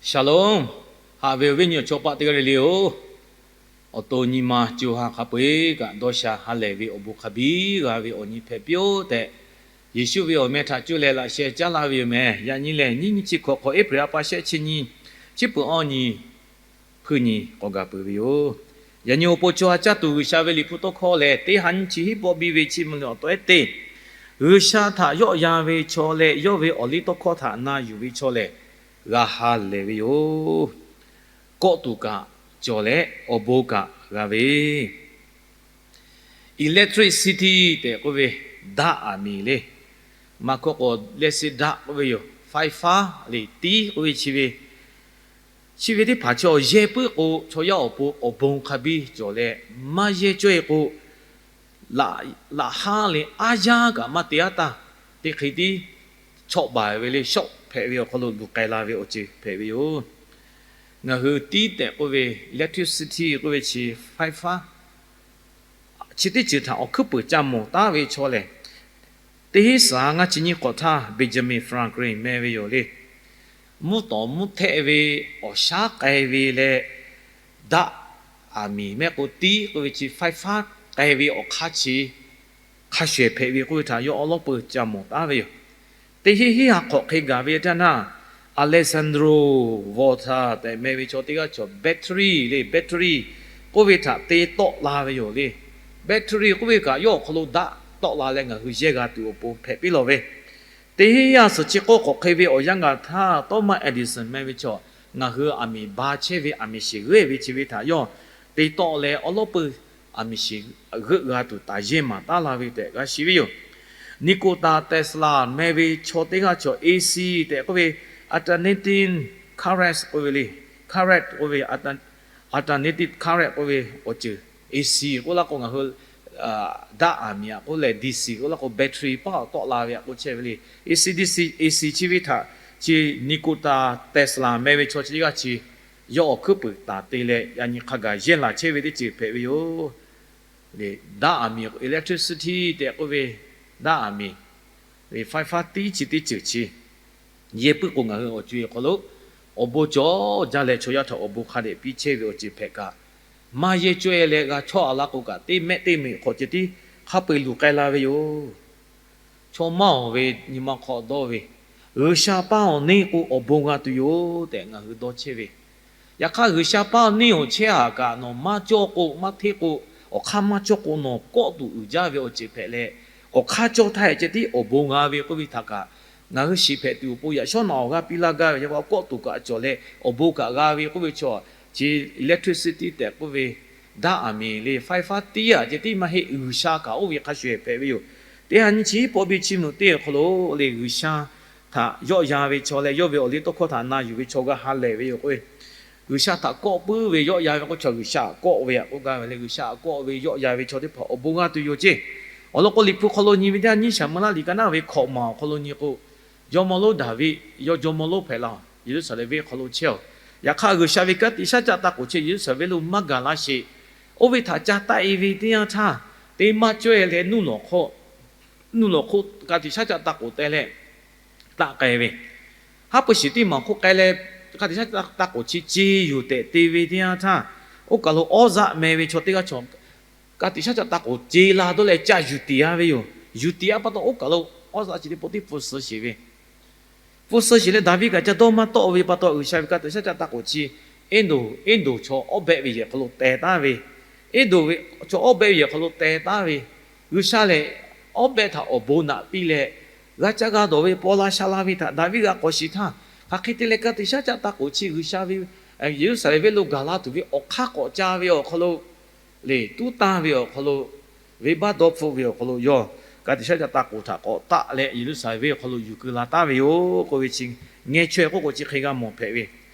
Shalom. Haꞈ ve awˬ viˉ nyi awˬ chawˇ paˆ teˇ g'aˇ le le-oˬ, awˬ to nyi ma co ha hk'a peu-eˬ kaꞈ dawˇ sha ha lehˬ ve awˬ bon hk'a biˇ g'a ve awˬ nyi hpehꞈ piˇ-oˆ tehꞈ, Yeˍsuˆ ve awˬ meh htaꞈ cuˇ leh laꞈ sheh caˉ laˇ ve yoˬ meh. Yaꞈ nyi lehˬ, nyiˇ nyiˇ chi hkawꞈ hk'awꞈ April ha pa shehˆ chi nyiˇ, chi peuˬ awˇ nyi hpuiˇ nyi k'awꞈ gaˬ peuˬ ve yoˬ. Yaꞈ nyi awˬ pon chaw ha caˇ tuˬ G'uiˬsha ve Liꞈ hpu tawˇ hkawˇ lehˬ, teˇ ha nyiˇ chi hiˉ pawˆ biˇ ve chi mvuh leh awˬ tawehˉ teˇ, G'uiˬsha htaꞈ yawˆ yan ve chaw leh yawˇ ve awˬ liˇ tawˇ hkawˇ htaꞈ na yuˬ ve chaw lehˬ, g'a ha lehˬ ve yoˬ. Kawˆ tuˬ kaꞈ cawˬ leh awˬ bon kaꞈ g'a ve, electricity tehꞈ k'oˆ ve daˆ aˬ miˍ le. Maˇ hkawˇ k'o, leh se daˆ k'oˆ ve yoˬ. Faiˍ faˉ le, tiˉ k'oˆ ve chi ve, chi ve teˇ hpaˍ chaw yehˇ puiˉ k'o, chaw yaˇ awˬ pon awˬ bon hk'a biˇ cawˬ leh, maˇ yehˇ cawehˇ k'o, laꞈ haˉ le aˉ yaˇ kaꞈ maˇ te aˉ taˇ, teˇ hk'e tiˉ chawˆ baˬ ve le, shawˆ hpehꞈ ve awˬ hk'aw lo luˬ k'ai la ve awˬ ceuˬ hpehꞈ ve yoˬ. Ngaˬ hui tiˉ tehꞈ k'oˆ ve, electricity k'oˆ ve chi faiˍ faˉ chi teˇ ceuˬ htaꞈ awˬ hkuiˉ puiˍ ca mawˬ taˉ ve chaw lehˬ, teˇ hinˉ saˍ ngaˇ chi nyiˇ hk'awꞈ htaˇ Benjamin Franklin meh ve yoˬ le. Mvuhˇ tawˍ mvuhˇ htehˆ ve awˬ shaˉ k'ai ve leh, daˆ aˬ miˍ mehˆ k'o tiˉ k'oˆ ve chi faiˍ faˉ k'ai ve awˬ hk'aˇ chi hk'a shuˍ ehˍ hpehꞈ ve k'oˆ ve htaꞈ yawˇ awˉ lawˉ peuˬ ca mawˬ taˉ ve yoˬ. Teˇ hinˉ hinˉ ha hk'awꞈ hk'e gaˬ ve teˇ yanˇ htaˇ, Alexandro Volta tehꞈ meh ve chaw teˇ g'aˇ chaw battery le, battery k'oˆ ve htaꞈ te tawˆ la ve yoˬ le. Battery k'oˆ ve kaꞈ yawˇ awˬ hk'aw lo daˆ tawˆ la leh ngaˬ hui yehˇ g'a tuˬ awˬ pon hpehꞈ piˇ lawˬ ve, teˇ hinˉ yaˇ suhˍ chi k'oˆ hk'awꞈ hk'e ve awˬ yanˇ gaˬ htaˇ, Thomas Edison meh ve chaw ngaˬ hui aˬ miˍ ba chehˇ ve aˬ miˍ shiˍ g'euˆ ve chi ve htaꞈ yawˇ te tawˆ leh awˉ lawˉ peuˬ aˬ miˍ shiˍ g'euˆ g'a tuˬ taˍ yehˇ maˍ taˉ la ve tehꞈ g'a shiˍ ve yoˬ. Nikola Tesla meh ve chaw teˇ g'aˇ chaw AC tehꞈ k'oˆ ve, alternating current k'oˆ ve le, current k'oˆ ve, alternating current k'oˆ ve awˬ ceuˬ, AC k'oˆ laˇ k'o ngaˬ hui daˆ aˬ miˍ aꞈ k'oˆ leh DC k'oˆ laˇ k'o battery paˇ awˬ tawˆ la ve aꞈ k'oˆ chehˇ ve le. AC, DC, AC chi ve htaꞈ chi Nikola Tesla meh ve chaw chi teˇ g'aˇ chi yawˇ awˬ hkuiˉ puiˍ taˍ te leh yaꞈ nyi hk'a gaˬ yehˇ laˬ chehˇ ve teˇ ceuˬ hpehꞈ ve yoˬ. Daˆ aˬ miˍ electricity tehꞈ k'oˆ ve, daˆ aˬ miˍ faiˍ faˉ tiˉ chi teˇ ceuˬ chi yehˇ puiˉ k'o ngaˬ hui awˬ co-e awˬ hk'aw lo awˬ bon cawˬ jaˇ leh chaw yaˇ htaꞈ awˬ bon hk'a dehꞈ piˇ chehˇ ve awˬ ceuˬ hpehꞈ kaꞈ, maˇ yehˇ cawehˇ leh g'a chawˆ a la k'o kaꞈ teˇ mehˆ teˇ meꞈ hk'awꞈ ceh tiˉ hk'a peu-eˬ luˬ k'ai la ve yoˬ. Chaw maˇ awˬ ve nyi ma hk'aw dawˇ ve, G'uiˬsha paˇ awˬ neˇ k'o awˬ bon g'a tuˬ yoˬ tehꞈ ngaˬ hui dawˇ chehˇ ve. Yaꞈ hk'aˇ G'uiˬsha paˇ awˬ neˇ awˬ chehˇ aꞈ kaꞈ nawˬ maˇ cawˇ k'o maˇ hteˇ k'o, awˬ hk'aˇ maˇ cawˇ k'o nawˬ kawˆ tuˬ uiˍ jaˇ ve awˬ ceuˬ hpehꞈ leh, awˬ hk'aˇ cawˇ htaˇ ehˍ ceh tiˉ awˬ bon g'a ve k'oˆ ve htaꞈ kaꞈ, ngaˬ hui shiˍ hpehꞈ tuˬ awˬ pon yaꞈ shawˉ naꞈ awˬ g'aˇ piˇ laˇ gaˇ ve yaꞈ k'awꞈ kawˆ tuˬ kaꞈ cawˬ leh awˬ bon kaꞈ g'a ve k'oˆ ve chaw, chi electricity tehꞈ k'oˆ ve daˆ aˬ miˍ le faiˍ faˉ tiˉ aꞈ ceh tiˉ maˇ heˆ, G'uiˬsha kaꞈ oˇ ve hk'a shuˍ ehˍ hpehꞈ ve yoˬ. Teˇ ha nyiˇ chi hiˉ pawˆ biˇ chi mvuhˇ teˇ awˬ hk'aw lo le G'uiˬsha htaꞈ yawˆ yan ve chaw leh yawˇ ve awˬ liˇ tawˇ hkawˇ htaꞈ na yuˬ ve chaw g'a ha lehˬ ve yoˬ k'o, G'uiˬsha htaꞈ kawˆ puiˉ ve yawˆ yan ve k'oˆ chaw G'uiˬsha aꞈ kawˆ ve aꞈ k'oˆ gaˇ ve le. G'uiˬsha aꞈ kawˆ ve yawˆ yan ve chaw teˇ hpaˍ awˬ bon g'a tuˬ yoˬ ceˇ. Awˬ lawn k'o Liꞈ hpu hk'aw lo nyi ve teˇ ha nyiˇ Saˍmo laˇ liꞈ ka naˉ ve hkawꞈ maˬ awˬ hk'aw lo nyi k'o, jawˇmawˇ lonˉ Daˍviˆ yawˇ jawˇmawˇ lonˉ hpehꞈ la Yeˍruˆsaˍlehnˍ venˇ hk'aw lo chehˇ-oˬ. Yaꞈ hk'aˇ G'uiˬsha ve kanˉ te shaˉ caˆ taˇ k'oˍ chi Yeˍruˆsaˍlehnˍ venˇ lo maˇ gaˬ laˇ sheˍ. Oˇ ve htaꞈ ca taˆ-e ve teˇ yanˇ htaˇ, teˇ maˇ cawehˇ leh nuˇ lawˬ hk'oˆ, nuˇ lawˬ hk'oˆ ka tiꞈ shaˉ caˆ taˇ k'oˍ teh leh taˆ k'ai ve, haˉ pui shiˍ teˇ maˬ hk'oˆ k'ai leh, ka tiꞈ shaˉ caˆ taˇ k'oˍ chi ce yoˬ tehꞈ te ve teˇ yanˇ htaˇ, oˇ kaˬ lo Awˇzaˆ meh ve chaw teˇ g'aˇ chaw ka tiꞈ shaˉ caˆ taˇ k'oˍ ce la dawˇ leh ca yuˬ tiꞈ-a ve yoˬ. Yuˬ tiꞈ-a pa taw oˇ kaˬ lo Awˇzaˆ chi teˇ pawˆ tiˉ pfuhˇ suh sheˍ ve, pfuhˇ suh sheˍ leh Daˍviˆ kaꞈ ca dawˇ maˇ tawˆ ve pa taw G'uiˬsha ve ka tiꞈ shaˉ caˆ taˇ k'oˍ chi Eˇdonˍ, Eˇdonˍ chaw awˉ behˆ ve yehˬ hk'aw lo teh taˍ ve, Eˇdonˍ ve chaw awˉ behˆ ve yehˬ hk'aw lo teh taˍ ve, G'uiˬsha lehˬ awˉ behˆ htaꞈ awˬ bon naꞈ piˇ leh, g'a caˇ g'a dawˬ ve paw la sha la ve htaꞈ Daˍviˆ g'a k'awꞈ shiˍ htaˇ, hk'aˬ hk'e te leh ka tiꞈ shaˉ caˆ taˇ k'oˍ chi G'uiˬsha ve Yeˍruˆsaˍlehnˍ venˇ lo gaˬ la tuˬ ve awˬ hk'aˇ k'awꞈ ca ve awˬ hk'aw lo le tuˉ tanˇ ve awˬ hk'aw lo, venˇbaˆ dawˇ hpfuhˆ ve awˬ hk'aw lo yawˇ ka tiꞈ shaˉ caˆ taˇ k'oˍ htaꞈ k'awꞈ taˆ leh Yeˍruˆsaˍlehnˍ venˇ awˬ hk'aw lo yuˬ keu la taˍ ve yoˬ k'oˆ ve chi, ngeh chaweh k'oˆ k'o chi hk'e g'a mawˬ hpehꞈ ve.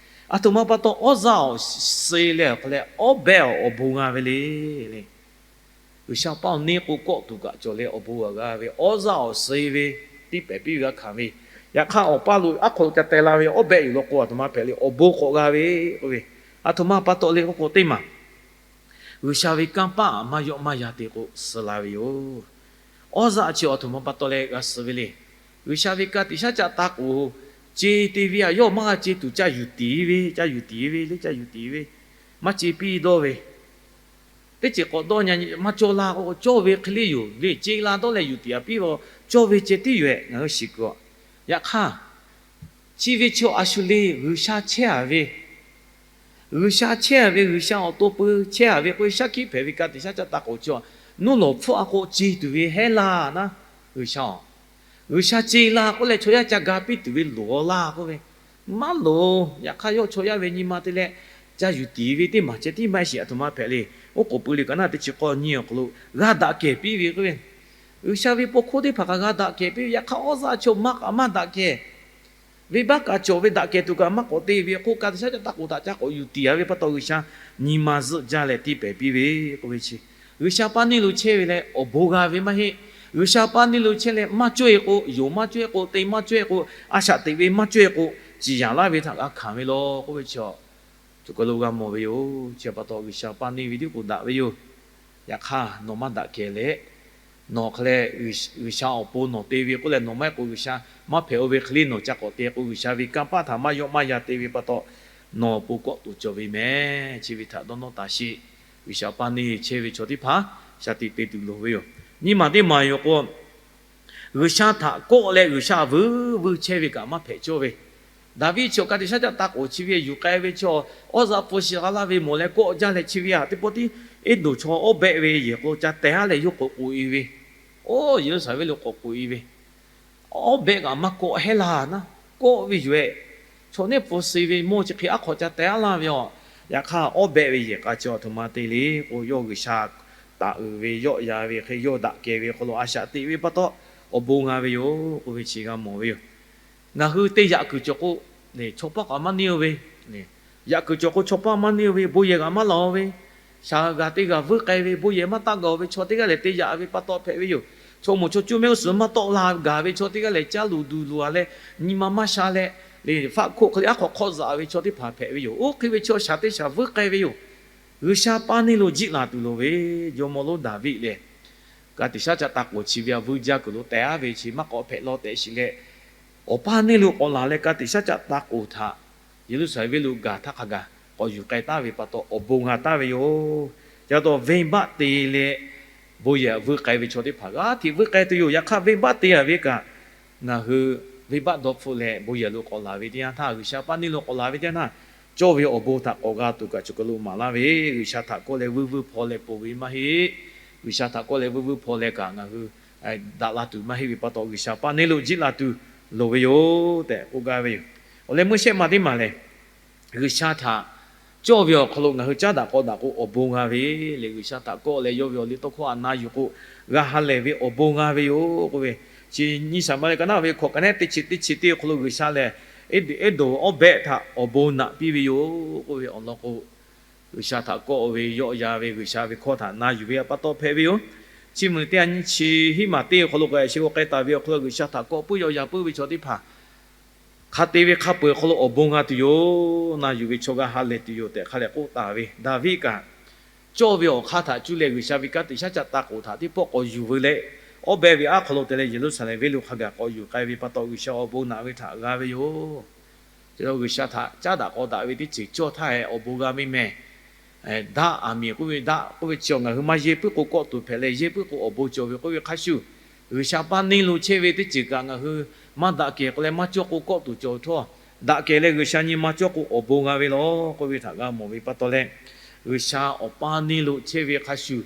Aˬ htoꞈ ma pa taw Awˇzaˆ awˬ suh leh awˬ hk'aw leh awˉ behˆ awˬ bon g'a ve le. G'uiˬsha paˇ awˬ neˇ k'o kawˆ tuˬ kaꞈ cawˬ leh awˬ bon g'a g'a ve, Awˇzaˆ awˬ suh ve tiˇ pehˍ piˇ ve g'a hkanˍ ve, yaꞈ hk'aˇ awˬ paˇ lo aˉ hk'aw lo ca teh la ve awˉ behˆ yuˬ law k'o aˬ htoꞈ ma hpehꞈ le, awˬ bon k'awꞈ g'a ve k'oˆ ve, aˬ htoꞈ ma pa taw le k'oˆ k'o teˇ maˬ G'uiˬsha ve kanˇ paˆ maˇ yawˆ maˇ yan te k'o suh la ve yoˬ. Awˇzaˆ chi aˬ htoꞈ ma pa taw leh g'a suh ve le. G'uiˬsha ve ka tiꞈ shaˉ caˆ taˇ k'oˍ Ce te ve aꞈ yawˇ maˇ g'a ce tuˬ ca yuˬ tiˍ ve, ca yuˬ tiˍ ve le, ca yuˬ tiˍ ve, maˇ ce piˇ dawˇ ve, teˇ ceuˬ k'awꞈ dawˇ nya, maˇ cawˇ laˇ k'o, cawˇ ve hk'e le yoˬ le, ce la dawˇ leh yuˬ tiˍ aꞈ piˇ ve, cawˇ ve ceh tiˉ yoˬ ehˍ, ngaˬ hui shiˍ kuiˬ a. Yaꞈ hk'aˇ, chi ve chaw a shu le, G'uiˬsha chehˇ a ve, G'uiˬsha chehˇ a ve, G'uiˬsha awˬ to peu chehˇ a ve k'oˆ ve shaˉ hkiˆ hpehꞈ ve ka tiꞈ shaˉ caˆ taˇ k'oˍ chi, nuˇ lawˬ hpfuhˆ a k'o ce tuˬ ve heˉ laˇ naˉ, G'uiˬsha a, G'uiˬsha ce la k'oˆ leh chaw yaˇ ca ga piˇ tuˬ ve loˍ laˇ k'oˆ ve, maˇ loˍ. Yaꞈ hk'aˇ, yawˇ chaw yaˇ ve nyi ma te leh ca yuˬ tiˍ ve teˇ maˬ ceh tiˉ maˇ heˆ shiˍ, aˬ htoꞈ ma hpehꞈ le. Oˉ k'oˍ pui le kaꞈ naˇ teˇ chi k'awˇ nyi awˬ hk'aw lo g'a daꞈ kehˬ piˇ ve k'oˆ ve, G'uiˬsha ve paw hkuˇ teˇ hpaˍ kaꞈ g'a daꞈ kehˬ piˇ ve. Yaꞈ hk'aˇ, awˬ zaˇ chaw maˇ kaꞈ maˇ daꞈ kehˬ, venˇbaˆ kaꞈ cawˬ ve daꞈ kehˬ tuˬ kaꞈ maˇ k'awꞈ te ve k'o, ka tiꞈ shaˉ caˆ taˇ k'oˍ htaꞈ ca k'awꞈ yuˬ tiˍ a ve pa taw, G'uiˬsha nyi ma zuhˆ jaˇ leh tiˇ pehˍ piˇ ve k'oˆ ve chi, G'uiˬsha paˇ neˇ lo chehˇ ve leh awˬ bon g'a ve maˇ heˆ. G'uiˬsha paˇ neˇ lo chehˇ leh maˇ cawˇ e k'o, yonˍ maˇ cawˇ e k'o, te maˇ cawˇ e k'o, a shaꞈ teꞈ ve maˇ cawˇ e k'o, ciˍ yanˍ laˇ ve htaꞈ g'a hkanˍ ve law k'oˆ ve chi, choˬ kaˬ lo g'a mawˬ ve yoˬ. Chi pa taw G'uiˬsha paˇ neˇ ve tiˉ k'o daꞈ ve yoˬ. Yaꞈ hk'aˇ, nawˬ maˇ daꞈ kehˬ leh, nawˬ hk'e leh G'uiˬsha awˬ pon nawˬ te ve k'oˆ leh nawˬ maˇ heˆ k'o G'uiˬsha maˇ hpehꞈ-o ve hk'e le nawˬ ca k'awꞈ te k'o, G'uiˬsha ve kanˇ paˆ htaꞈ maˇ yawˆ maˇ yan te ve pa taw, nawˬ awˬ pon kawˆ tuˬ cawˬ ve mehˍ. Chi ve htaꞈ dawˇ nawˇ taˍ sheˍ. G'uiˬsha paˇ neˇ chehˇ ve chaw teˇ hpaˍ shaˍ tiꞈ te tuˬ loˍ ve yoˬ. Nyiˇ maˬ teˇ maˬ yoˬ k'o, G'uiˬsha htaꞈ kawˆ leh G'uiˬsha vuiˬ vuiˬ chehˇ ve kaꞈ maˇ hpehꞈ cawˇ ve. Daˍviˆ chi awˬ ka tiꞈ shaˉ caˆ taˇ k'oˍ chi ve yuˬ k'ai ve chaw, awˬ zaꞈ pfuhˍ shiˍ g'a laˇ ve mawˬ leh kawˆ jaˇ leh chi ve aꞈ teˇ pawˆ tiˉ, Eˇdonˍ chaw awˉ behˆ ve yehˬ k'o ca teh aˉ leh yawˇ k'awꞈ k'oꞈ e ve, oˇ Yeˍruˆsaˍlehnˍ venˇ lo k'awꞈ k'oꞈ e ve, awˉ behˆ kaꞈ maˇ kawˆ heˉ laˇ naˉ, kawˆ ve yoˬ ehˍ. Chaw neˉ pfuhˍ shiˍ ve mawˇ chi hk'e aˉ hk'awꞈ ca teh aˉ laˇ ve aˬ. Yaꞈ hk'aˇ, awˉ behˆ ve yehˬ k'a chi aˬ htoꞈ ma te le k'o, yawˇ G'uiˬsha taˍ uiˍ ve yawˆ yan ve hk'e yawˇ daꞈ kehˬ ve hk'aw lo a shaꞈ teꞈ ve pa taw, awˬ bon g'a ve yoˬ k'oˆ ve chi g'a mawˬ ve yoˬ. Ngaˬ hui te yaꞈ kuiˬ cawˬ k'o, chaw paˇ kaꞈ maˇ neˇ-o ve, yaꞈ kuiˬ cawˬ k'o chaw paˇ maˇ neˇ-o ve, bon yehˬ g'aꞈ maˇ laˬ-o ve, shaˍ g'aꞈ teˇ g'aꞈ vuiˇ k'ai ve, bon yehˬ maˇ taˆ gaˬ-o ve chaw teˇ g'aˇ lehˬ te yaꞈ ve pa taw hpehꞈ ve yoˬ. Chaw moˍ chaw cuˇ mehˆ g'uˇ suhˍ maˇ tawˆ la gaˬ ve chaw teˇ g'aˇ lehˬ, caˇ luˬ duˬ luˬ-a leh, nyi ma maˇ sha leh, le faˆ hkoˆ hk'e le aˉ hk'awꞈ hk'awˆ zaꞈ ve chaw teˇ hpaˍ hpehꞈ ve yoˬ. Oˇ hk'e ve chaw shaˍ teˇ shaˍ vuiˇ k'ai ve yoˬ. G'uiˬsha paˇ neˇ lo jiˆ laˬ tuˬ loˍ ve, jawˇmawˇ lonˉ Daˍviˆ lehˬ, ka tiꞈ shaˉ caˆ taˇ k'oˍ chi ve aꞈ vuiˇ jaˇ kuiˬ lo tehꞈ aˉ ve chi maˇ k'awꞈ hpehꞈ law tehꞈ shiˍ leh, awˬ paˇ neˇ lo k'awꞈ laˬ leh ka tiꞈ shaˉ caˆ taˇ k'oˍ htaꞈ Yeˍruˆsaˍlehnˍ venˇ lo gaˬ htaˇ hk'a gaˬ k'awꞈ yuˬ k'ai taˍ ve pa taw awˬ bon g'a taˍ ve yoˬ. Ca taw venˇbaˆ te leh bon yehˬ vuiˇ k'ai ve chaw teˇ hpaˍ g'aˇ hteꞈ vuiˇ k'ai tuˬ yoˬ. Yaꞈ hk'aˇ, venˇbaˆ te a ve kaꞈ, ngaˬ hui venˇbaˆ dawˇ hpfuhˆ leh bon yehˬ lo k'awꞈ laˬ ve teˇ yanˇ htaˇ, G'uiˬsha paˇ neˇ lo k'awꞈ laˬ ve teˇ yanˇ htaˇ, cawˇ ve awˬ bon htaꞈ k'awꞈ g'a tuˬ kaꞈ choˬ kaˬ lo maˍ laˇ ve, G'uiˬsha htaꞈ kawˆ leh vuiˇ vuiˇ hpaw leh ponˬ ve maˇ heˆ. G'uiˬsha htaꞈ kawˆ leh vuiˇ vuiˇ hpaw leh kaꞈ ngaˬ hui daꞈ la tuˬ maˇ heˆ ve pa taw, G'uiˬsha paˇ neˇ lo jiˆ la tuˬ loˍ ve yoˬ tehꞈ k'oˆ gaˇ ve yoˬ. Awˬ leh meuˇ shehˆ ma teˇ maˬ lehˬ, G'uiˬsha htaꞈ cawˇ ve awˬ hk'aw lo ngaˬ hui caˉ daꞈ k'aw daꞈ k'o awˬ bon g'a ve le. G'uiˬsha htaꞈ kawˆ leh yawˇ ve awˬ liˇ tawˇ hkawˇ htaꞈ na yuˬ k'o, g'a ha lehˬ ve awˬ bon g'a ve yoˬ k'oˆ ve, chi nyiˇ Saˍmo leh ka naˉ ve hkawꞈ ka nehˉ teˇ chi teˇ chi teˇ awˬ hk'aw lo G'uiˬsha lehˬ, Eˇdonˍ awˉ behˆ htaꞈ awˬ bon naꞈ piˇ ve yoˬ k'oˆ ve awˬ lawn k'o, G'uiˬsha htaꞈ kawˆ ve yawˆ yan ve G'uiˬsha ve hkawˇ htaꞈ na yuˬ ve pa taw hpehꞈ ve yoˬ. Chi mvuhˇ teˇ nyi chi hiˉ maˬ teˇ awˬ hk'aw lo k'ai sheˍ k'o k'ai taˍ ve awˬ hk'aw lo G'uiˬsha htaꞈ kawˆ puiˉ yawˆ yan puiˉ ve chaw teˇ hpaˍ hk'a te ve hk'a peu-eˬ awˬ hk'aw lo awˬ bon g'a tuˬ yoˬ, na yuˬ ve chaw g'a ha lehˬ tuˬ yoˬ tehꞈ hk'a lehˬ k'oˆ taˍ ve. Daˍviˆ kaꞈ cawˇ ve awˬ hk'aˇ htaꞈ cuˇ leh G'uiˬsha ve ka tiꞈ shaˉ caˆ taˇ k'oˍ htaꞈ teˇ pawˆ k'awꞈ yuˬ veu leh, awˉ behˆ ve aˉ hk'aw lo te leh Yeˍruˆsaˍlehnˍ venˇ lo hk'a gaˬ k'awꞈ yuˬ k'ai ve pa taw G'uiˬsha awˬ bon naꞈ ve htaꞈ g'a ve yoˬ. Chi G'uiˬsha htaꞈ caˉ daꞈ k'aw daꞈ ve teˇ ceuˬ cawˇ htaˇ hehꞈ awˬ bon g'a ve mehˬ. Daꞈ aˬ miˍ k'oˆ ve daꞈ k'oˆ ve chi ngaˬ hui maˇ yehˇ puiˉ k'o kawˆ tuˬ hpehꞈ leh yehˇ puiˉ k'o awˬ bon cawˬ ve k'oˆ ve hk'a shuˍ, G'uiˬsha paˇ neˇ lo chehˇ ve teˇ ceuˬ kaꞈ ngaˬ hui maˇ daꞈ kehˬ k'o leh maˇ cawˇ k'o kawˆ tuˬ cawˬ htawˇ, daꞈ kehˬ leh G'uiˬsha nyi ma cawˇ k'o awˬ bon g'a ve law k'oˆ ve htaꞈ g'a mawˬ ve pa taw leh, G'uiˬsha awˬ paˇ neˇ lo chehˇ ve hk'a shuˍ,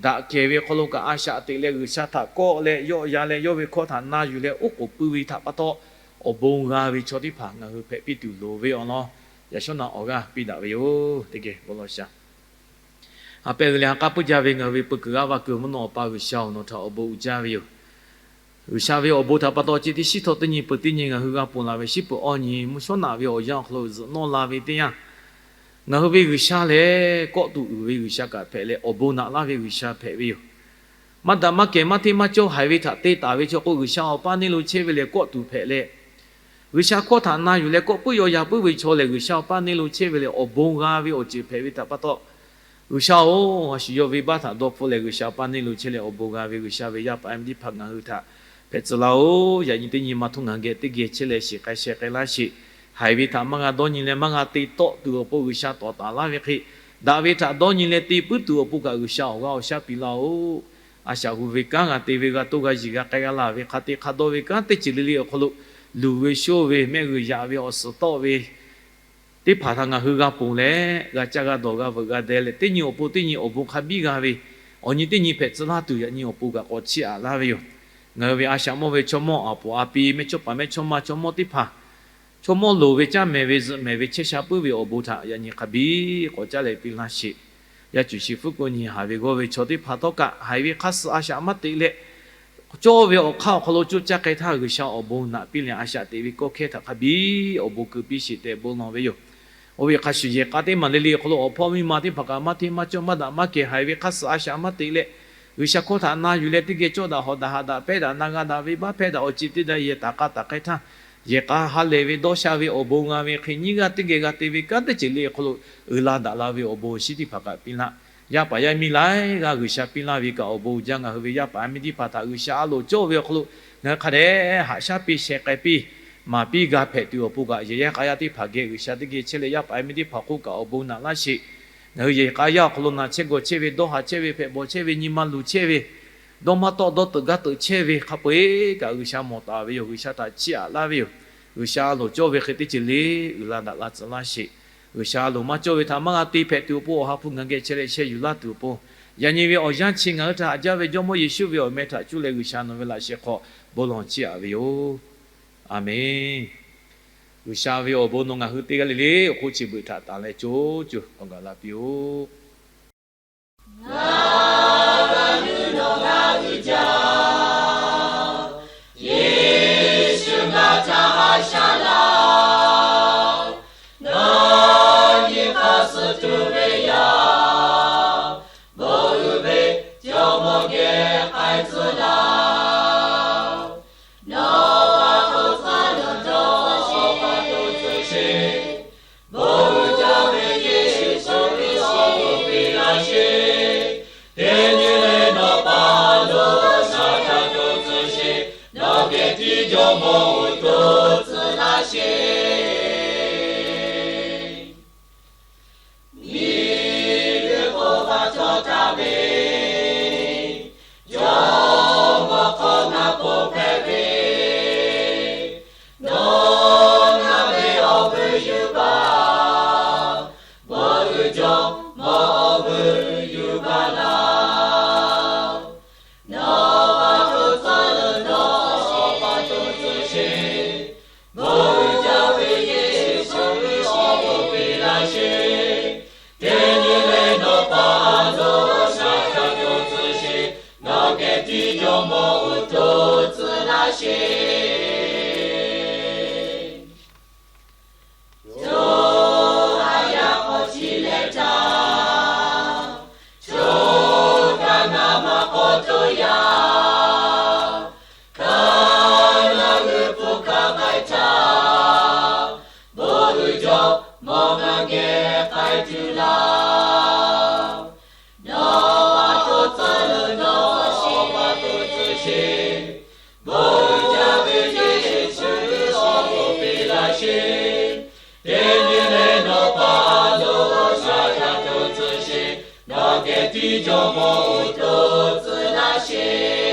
daꞈ kehˬ ve hk'aw lo kaꞈ a shaꞈ teꞈ leh G'uiˬsha htaꞈ kawˆ leh yawˆ yan leh yawˇ ve hkawˇ htaꞈ na yuˬ leh oˉ k'oˍ pui ve htaꞈ pa taw, awˬ bon g'a ve chaw teˇ hpaˍ ngaˬ hui hpehꞈ piˇ tuˬ loˍ ve awˬ lawn, yaꞈ shawˉ na awˬ g'aˇ piˇ daꞈ ve yoˬ. Teˇ geh bon lawˬ shaˍ. Ha pehˇ ve leh ha k'aˉ puiˉ jaˇ ve ngaˬ hui ve peu kuiˬ g'aˇ va kuiˬ mvuhˇ naw awˬ pa G'uiˬsha awˬ nawˬ htaꞈ awˬ bon uiˍ jaˇ ve yoˬ. G'uiˬsha ve awˬ bon htaꞈ pa taw ceh tiˉ shiˉ htawˇ teˇ nyi peuˬ teˇ nyi ngaˬ hui g'a ponˬ laˬ ve shiˉ peuˬ awˇ nyi mvuhˇ shawˉ naꞈ ve awˬ yanˇ awˬ hk'aw lo zuhꞈ nawˇ la ve teˇ yanˇ, ngaˬ hui ve G'uiˬsha lehˬ kawˆ tuˬ uiˍ ve G'uiˬsha kaꞈ hpehꞈ leh awˬ bon naꞈ laˇ ve G'uiˬsha hpehꞈ ve yoˬ. Maˇ daꞈ maˇ kehˬ maˇ hteˇ maˇ cawˇ haiˬ ve htaꞈ te taˍ ve chaw k'o, G'uiˬsha awˬ paˇ neˇ lo chehˇ ve lehˬ kawˆ tuˬ hpehꞈ leh, G'uiˬsha hkawˇ htaꞈ na yuˬ leh kawˆ puiˉ yawˆ yan puiˉ ve chaw lehˬ, G'uiˬsha awˬ paˇ neˇ lo chehˇ ve lehˬ awˬ bon g'a ve awˬ ceuˬ hpehꞈ ve htaꞈ pa taw, G'uiˬsha-oˬ, a shu yawˇ venˇbaˆ htaꞈ dawˇ hpfuhˆ leh G'uiˬsha awˬ paˇ neˇ lo chehˇ leh awˬ bon g'a ve G'uiˬsha ve yaˇ paˍ yaˇ miˇ teˇ hpaˍ ngaˬ hui htaꞈ Hpehꞈ tcuh laˇ-oˬ, yaꞈ nyi teˇ nyi ma htaˇ ngaˬ geh teˇ geh chehˇ leh shiˍ k'ai sheh k'ai laˇ sheˍ. Haiˬ ve htaꞈ maˇ g'a dawˇ nyi leh maˇ g'a te tawˆ tuˬ awˬ pon G'uiˬsha tawˍ taˍ laˇ ve hk'e, daꞈ ve htaꞈ dawˇ nyi leh te puiˉ tuˬ awˬ pon kaꞈ G'uiˬsha awˬ g'aˇ awˬ shaˉ piˇ laˇ-oˬ. A shaꞈ hu ve kanˉ g'a te ve, g'a toˇ g'a yiˬ g'a k'ai g'a laˬ ve, hk'a te hk'a dawˇ ve kanˉ teˇ ceuˬ le le awˬ hk'aw lo, luˬ ve shoˇ ve, mehˆ g'uiˬ yaꞈ ve, awˬ suhˍ tawˆ ve teˇ hpaˍ htaꞈ ngaˬ hui g'a ponˬ leh, g'a caˇ g'a dawˬ g'a veuꞈ g'a deh leh, teˇ nyi awˬ pon teˇ nyi awˬ bon hk'a biˇ g'a ve, awˬ nyi teˇ nyi hpehꞈ tcuh laˇ tuˬ yaꞈ nyi awˬ pon kaꞈ k'awꞈ chiˇ aꞈ laˇ ve yoˬ. Ngaˬ hui ve a shaꞈ mawˇ ve chaw mawˇ aˍ poˍ a pi, mehˇ chawˇ paˍ mehˇ chawˇ ma, chaw mawˇ teˇ hpaˍ, chaw mawˇ loˍ ve caˇ mehˍ ve zuhꞈ mehˍ ve chehˇ sha puiˉ ve awˬ bon htaꞈ yaꞈ nyi hk'a biˇ k'awꞈ caˉ leh piˇ laˇ sheˍ. Yaˇ cuˬ shi hpfuhˇ k'o nyi haˍ ve g'awˇ ve chaw teˇ hpaˍ htawˇ kaꞈ haiˬ ve hk'aˇ suh a shaꞈ maˇ teꞈ leh, cawˇ ve awˬ hk'aˇ awˬ hk'aw lo coˇ caˇ k'ai htaˇ, G'uiˬsha awˬ bon naꞈ piˇ leh a shaꞈ teꞈ ve kawˇ hkehˇ htaꞈ hk'a biˇ awˬ bon keu piˇ sheˍ tehꞈ bon lawˬ ve yoˬ. Oˇ ve hk'a shuˍ yehˬ k'a teˇ maˬ le le awˬ hk'aw lo awˬ hpawˇ miˇ ma teˇ hpaˍ kaꞈ maˇ hteˇ maˇ cawˇ maˇ daꞈ maˇ kehˬ, haiˬ ve hk'aˇ suh a shaꞈ maˇ teꞈ leh, G'uiˬsha hkawˇ htaꞈ na yuˬ leh teˇ geh cawˇ daꞈ hawˍ daꞈ haꞈ daꞈ pehˇ daꞈ na g'a daꞈ venˇbaˆ hpehˇ daꞈ awˬ ceuˬ teˇ daꞈ yehˬ taˍ k'a taˍ k'ai htaˇ, yehˬ k'a ha lehˬ ve dawˇ sha ve awˬ bon g'a ve hk'e nyiˇ g'aˇ teˇ geh g'a te ve kanˉ teˇ ceuˬ le awˬ hk'aw lo uiˍ la daꞈ la ve awˬ bon awˬ shinˉ teˇ hpaˍ kaꞈ piˇ laˇ. Yaˇ paˍ yaˇ miˇ laiˉ g'aˇ G'uiˬsha piˇ laˇ ve kaꞈ awˬ bon uiˍ jaˇ. Ngaˬ hui ve yaˇ paˍ yaˇ miˇ teˇ hpaˍ htaꞈ G'uiˬsha a loˍ cawˇ ve awˬ hk'aw lo ngaˬ hui hk'a dehꞈ haꞈ shaˉ piˇ sheh k'ai piˇ maˍ piˇ g'a hpehꞈ tuˬ awˬ pon kaꞈ, yehˬ yaˇ k'a yaˇ teˇ hpaˍ geh G'uiˬsha teˇ geh chehˇ leh yaˇ paˍ yaˇ miˇ teˇ hpaˍ hk'oˆ kaꞈ awˬ bon naꞈ laˇ sheˍ. Ngaˬ hui yehˬ k'a yaˇ awˬ hk'aw lo naˬ chehˇ gawˬ chehˇ ve, dawˇ haˍ chehˇ ve, hpehꞈ bawˬ chehˇ ve, nyi ma luˬ chehˇ ve, dawˇ maˇ tawˆ dawˇ teuꞈ gaˇ teuꞈ chehˇ ve, hk'a peu-eˬ kaꞈ G'uiˬsha mawˬ taˍ ve yoˬ. G'uiˬsha htaꞈ chiˇ aꞈ laˇ ve yoˬ. G'uiˬsha a loˍ cawˇ ve hk'e teˇ ceuˬ le uiˍ la daꞈ la tcuh laˇ sheˍ. G'uiˬsha a loˍ maˇ cawˇ ve htaꞈ maˇ g'a te hpehꞈ tuˬ awˬ pon Awˬ ha hpu ngaˬ geh chehˇ leh sheh yuˬ laˇ tuˬ awˬ pon, yaꞈ nyi ve awˬ yanˇ chi ngaˬ hui htaꞈ haꞈ jaˇ ve Jawˇmawˇ Yeˍsuˆ ve awˬ meh htaꞈ cuˇ leh G'uiˬsha nawˬ ve laꞈ sheh hk'aw bon lawˬ chiˇ aꞈ ve yoˬ. A menˬ. G'uiˬsha ve awˬ bon nawˬ ngaˬ hui teˇ g'aˇ le le awˬ hk'oˆ chi beuꞈ htaꞈ tanˍ leh co co k'awꞈ gaˬ la piˇ-oˆ. Ngaˬ g'a nuˇ nawˬ g'a uiˍ jaˇ, Yeˍsuˆ g'a htaꞈ haꞈ shaˉ laˇ. Ngaˬ nyi hk'aˇ suh tuˬ ve yaˇ, bon uiˍ ve Jawˇmawˇ geh k'ai tcuh laˇ. Nawˬ pa to tcuh lawˬ dawˇ pa to tcuh sheˍ. Bon uiˍ jaˇ ve Yeˍsuˆ Hkriꞈ awˬ bon piˇ laˇ sheˍ. Teˇ nyi leh nawˬ pa lo shaˉ htaꞈ to tcuh sheˍ. Nawˬ geh tiˉ Jawˇmawˇ uiˍ to tcuh laˇ sheˍ. Miˬguiˬ hk'oˆ hpaˇ cawˬ taˍ ve, Jawˇmawˇ hk'awꞈ naˍ poˬ hpehꞈ ve, nawˬ naˆ ve awˬ vuiˬ yuˬ baˬ, bon uiˍ Jawˇmawˇ awˬ vuiˬ yuˬ baˬ laˇ. Nawˬ pa to tcuh lawˬ dawˇ pa to tcuh sheˍ. Bon uiˍ jaˇ ve Yeˍsuˆ Hkriꞈ awˬ bon piˇ laˇ sheˍ. Teˇ nyi leh nawˬ pa lo shaˉ htaꞈ to tcuh sheˍ. Nawˬ geh tiˉ Jawˇmawˇ uiˍ to tcuh laˇ sheˍ. Chaw haꞈ yaˇ k'awꞈ chi leh htaˇ, chaw kaꞈ ngaˬ maˇ k'awꞈ to yaˇ. Kaꞈ ngaˬ hui hpu hkanˍ k'ai htaˇ, bon uiˍ Jawˇmawˇ ngaˬ geh k'ai tuˬ laˇ. Nawˬ pa to tcuh lawˬ dawˇ pa to tcuh sheˍ. Bon uiˍ jaˇ ve Yeˍsuˆ Hkriꞈ awˬ bon piˇ laˇ sheˍ. Teˇ nyi leh nawˬ pa lo shaˉ htaꞈ to tcuh sheˍ. Nawˬ geh tiˉ Jawˇmawˇ uiˍ to tcuh laˇ sheˍ.